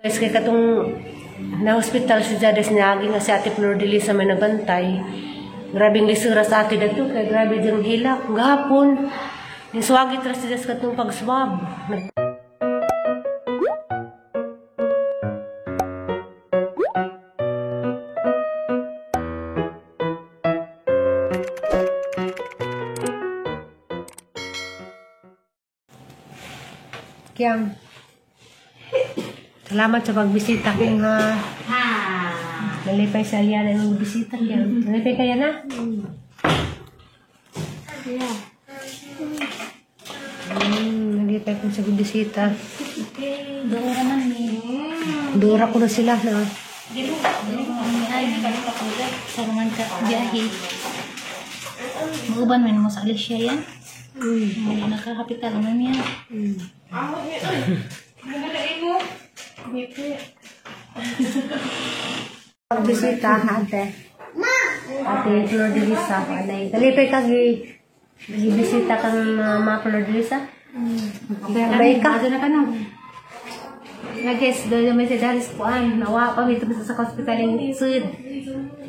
Guys, kay katong na hospital si Jades, niagi nga si Ate Flor de Lisa may nabantay. Grabing lisura sa ate dato kay grabe diyang hilak. Gahapon, niswagit ra si Jades katong pag-swab. Kiyang. Salamat sa pagbisita, King, ha. Nalipay sa Aliana ng bisita, Kiyang. Nalipay kaya na? Yeah. Nalipay ko sa bisita. Okay, dora man ni. Dura ko na sila na. Ay, sa naman ka biyahe. Mauban man mo sa Alicia yan. Hindi nakakapital man niya. Pagbisita, ate. Ate Flor de Lisa. Anay. Nalipay ka bisita kang Mama Flor de Lisa? Bay ka? Ano na ka no? Nag-guess, doon may si Daris Puan. Nawa pa, may sa hospital yung sud.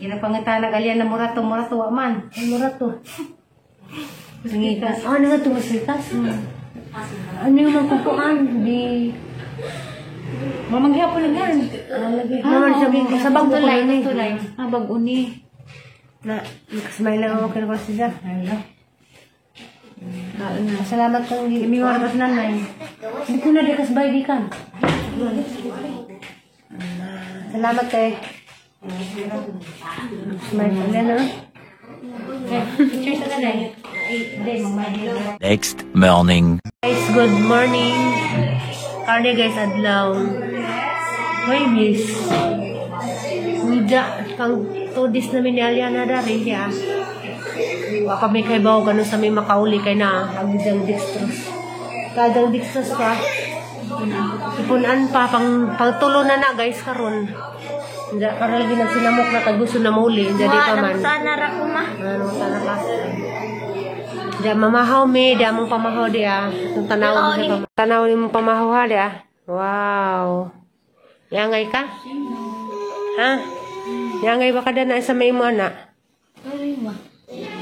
Ginapangitan nag-alyan na murato, murato, wa man. Ay, mura to. Nangitas. Ah, ano nga ito, maslitas? Ano yung magkukuan? Di... Mamanghapon lang yan. Naman sa sa bago ko tulay, na eh. tulay. Ah, bago ni. Na, nakasmile lang ako kaya ko siya. Salamat kang Mingon ka sa nanay. Hindi ko na di kasbay di kan. Salamat eh. Smile ka na, no? Picture sa nanay. Ay, hindi, mamahil. Next morning. Guys, good morning. Karne guys, adlaw. Huwebes. Muda, pang 2 days namin ni Aliana dari siya. Wa kami kay bawo ganun sa may makauli kay na agdang dextrose. Kadang dextrose pa. Ipunan pa pang pangtulo na na guys karon. Hindi karon lagi nagsinamok na kay gusto na muli, jadi pa man. Sana ra ko ma. Ano sana ka? Di mamahaw mi, di among pamahaw di ah. Itong tanaw mo sa pamahaw. Tanaw ni mong pamahaw ha di ah. Wow. Yangay ka? Ha? Yangay ba ka na sa may mo ana?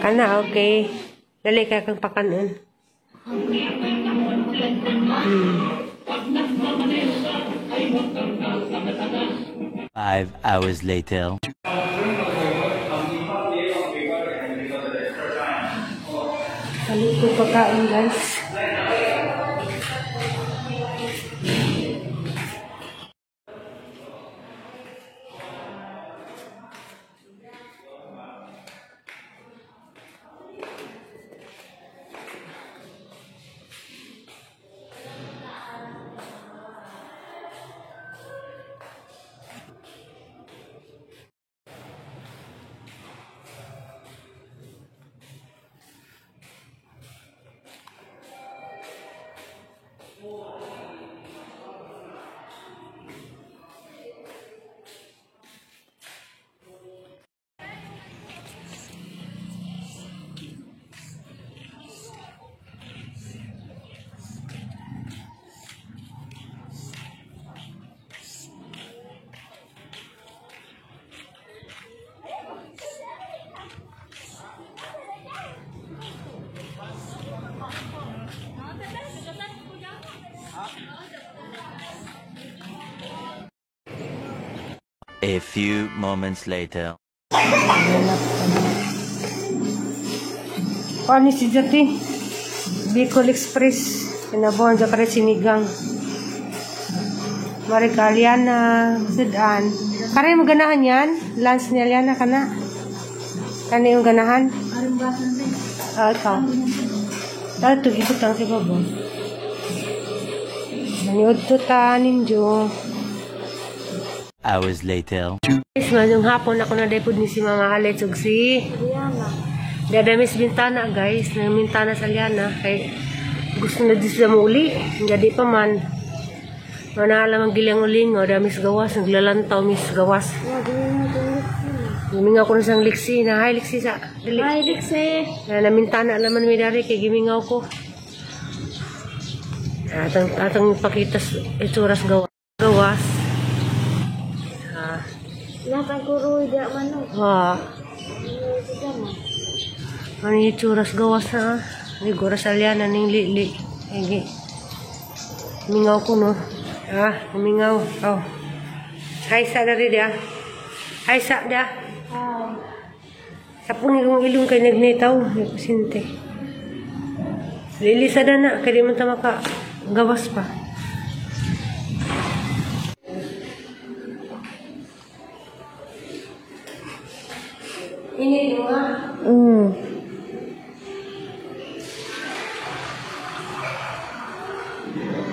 Kana, okay. Dali ka kang pakanon. 5 hours later. Palit ko pagkain, guys. A few moments later. Paano si Jati? Bicol Express. Pinabuhan sa kare sinigang. Marika Aliana, Sudan. Kare mo ganahan yan? Lunch ni Aliana ka na? Kani yung ganahan? Ah, ikaw. Ah, ito, ibutang si Babo. Maniod to ta, ninjo. Hours later. Guys, ngayong hapon ako na depod ni si Mama Alex ug si Liana. Dada Miss Bintana, guys. Namintana sa Liana. Kay gusto na di sila mauli. Jadi pa man. Manala ang gilang uling. O, damis gawas. Naglalantaw, miss gawas. Gimingaw ko na siyang liksi. Na, hi, liksi sa. Dili. Hi, Lixie. Na, namintana laman may dari. Kay gimingaw ko. Atang, atang pakita itsuras gawas. Gawas. Nakaguro di man no. Ha. Ano yung tsuras gawas na ah. Ay, goras Aliana ning lili. Ay, mingaw ko no. Ah, mingaw. Oh. Hi sa dari dia. Hi sa dia. Hi. Sa puni kong ilong kay nagnitaw. Ay, pasinte. Lili sa dana. Kaya di man ta maka gawas pa. Ini yung nga.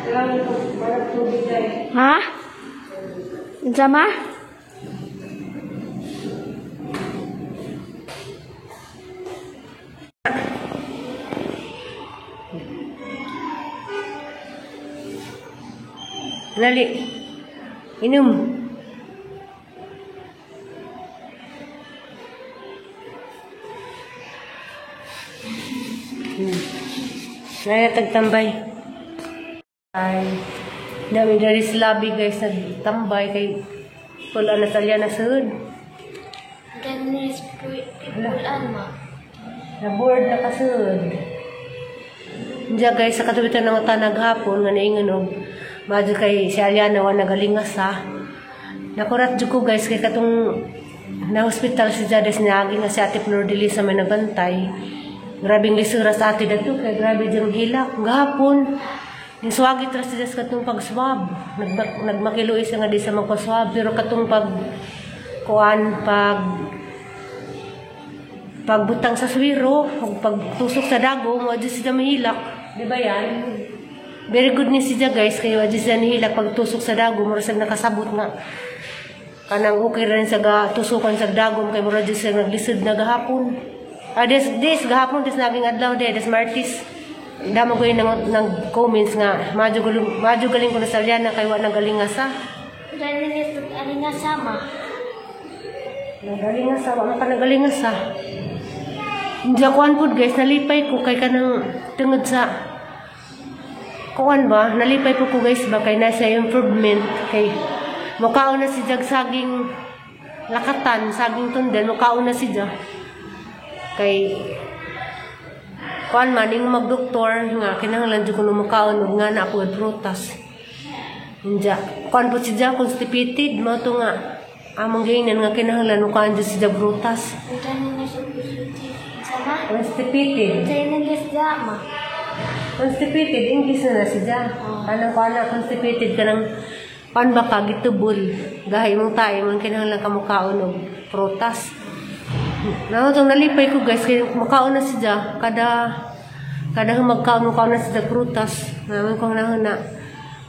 Kailangan ko para tubig ay. Ha? Unsa ma? Lali. Inom. Naya tagtambay. Ay. Dami dari sa lobby guys nagtambay kay wala na salya na sud. Ganis pulan ma. Na board na kasud. Diya guys sa katubitan ng tanag hapon nga naingon og madyo kay si Aliana wa nagalingas ha. Nakurat jud ko guys kay katong na hospital si Jades niagi nga si Ate Flor de Lis sa may nabantay. Grabing lisura sa ate dagto kay grabe jang hilak gahapon. Niswagit ra si Jades katong pag-swab. Nagmakiluoy siya nga di sa magpa-swab pero katong pag kuan pag pagbutang sa swero ug pagtusok sa dago mo adyo siya mahilak. Di ba yan? Very good ni siya guys kay adyo siya nihilak pagtusok sa dago mura siya nakasabot nga kanang okay rin sa tusukan sa dagom kay mura siya naglisod na gahapon. Ah, des gahapon des naging adlaw de des Martes. Damo ko yung nang comments nga madyo galing ko na sa Aliana kay wa nagaling nga sa. Ganis alinga sama. Nagaling nga sa wa man ka nagaling nga sa. Hindi ako anpod guys, nalipay ko kay kanang tungod sa kuan ba, nalipay po ko guys ba kay nasa improvement kay mukaon na si Jag saging lakatan, saging tundel, mukaon na si Jag. Kay kuan man ning magdoktor nga kinahanglan jud kuno mukaon og nga na ako prutas. Inja, kuan po si Jag constipated mao to nga among giingnan nga kinahanglan mukaon jud si Jag prutas. Constipated. Constipated, English na na siya. Kanang kuan na constipated kanang kuan ba ka gitubol. Gahay mong tayo man kinahanglan ka mukaon og prutas. Nao tong nalipay ko guys kay mukaon na siya kada magkaon mukaon na siya prutas. Naman ko na na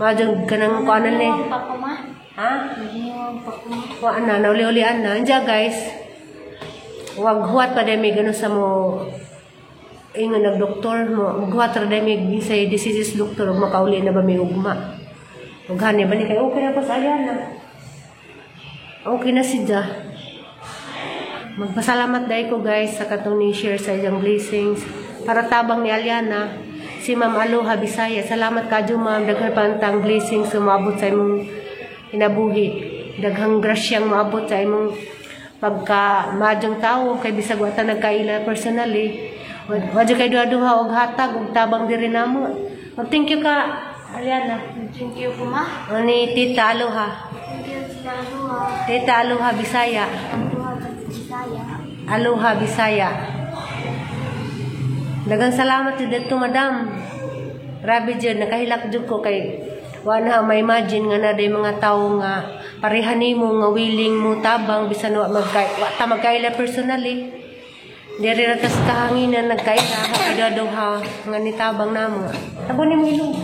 madjog kanang kuan na ni. Ha? Kuan na nauli-ulian na. Andiya guys. Wag huwat pa dami gano sa mo ingon nagdoktor mo maghuwat ra dami sa diseases doktor ug makauli na ba may ugma. Ug hani ba ni kay okay na pa sa Aliana. Okay na siya. Magpasalamat dai ko guys sa katong ni share sa iyang blessings para tabang ni Aliana si Ma'am Aloha Bisaya. Salamat kadyo ma'am, daghan pantang blessings sumabot sa imong kinabuhi. Daghang grasyang moabot sa imong pagka madyong tao kay bisag wa ta nagkaila personally. Wa jud kay duha-duha og hatag og tabang diri namo. Mag thank you ka Aliana. Thank you ko ma. Ani Tita Aloha. Thank you Tita Aloha. Tita Aloha Bisaya. Aloha Bisaya. Aloha Bisaya. Daghang salamat jud didto madam. Grabe jud nakahilak jud ko kay wa na may imagine nga na day mga tawo nga pareha nimo nga willing mo tabang bisan wa magkay wa ta magkaila personally. Diri ra tas kahanginan nagkaila ha nga nitabang namo. Tabo nimo ilong.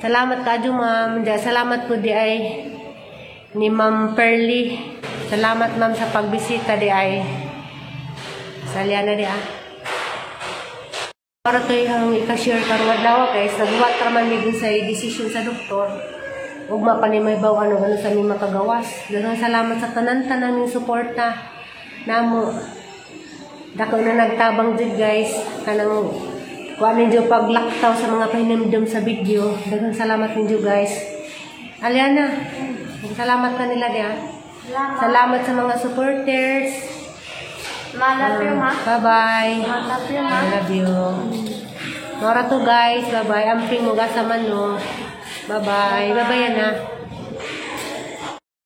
Salamat kadyo ma'am. Salamat po di ay ni Ma'am Pearly. Salamat ma'am sa pagbisita di ay. Sa Aliana di ah. Para to yung ika-share karong adlaw guys, naghuwat ra man mi dun sa decision sa doktor. Ugma pa ni may baw ano ano sa mi makagawas. Daghang salamat sa tanan-tanan ning suporta namo. Dako na nagtabang jud guys kanang kuan ninyo paglaktaw sa mga pahinumdum sa video. Daghang salamat ninyo guys. Aliana, Salamat ka nila diya. Salamat. Salamat sa mga supporters. Ma, love you, ma. Bye-bye. Ma, love you, ma. I love you. Mora to, guys. Bye-bye. Amping mo gasa man, no. Bye-bye. Bye-bye yan, ha.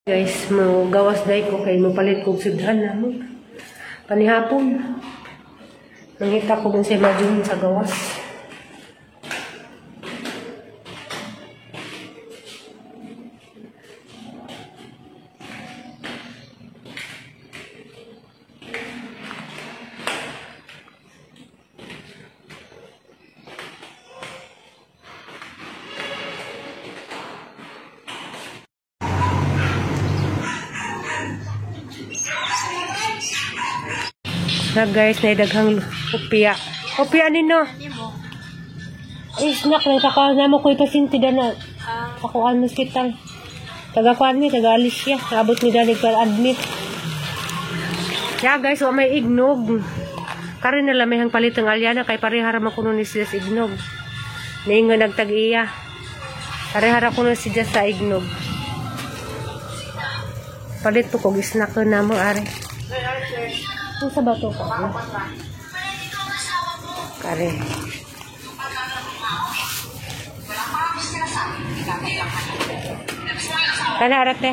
Guys, mo gawas day ko kay mo palit kog sudhan na mo. Panihapon. Nangita ko dun sa imagine sa gawas. Na guys, na daghang upia. Upia nino. Eh, snack lang sa na mo ko'y pasyente na. Sa kuan hospital. Taga kuan mi, taga Alicia. Abot mi dalig para admit. Ya guys, wa may ignog. Karon na lamihang palit ang Alyana kay parehara man kuno ni sila sa ignog. Niingon nagtag-iya. Parehara kuno siya sa ignog. Palit po kog snack na mo are. Unsa ba to ko? Kare. Kana arate.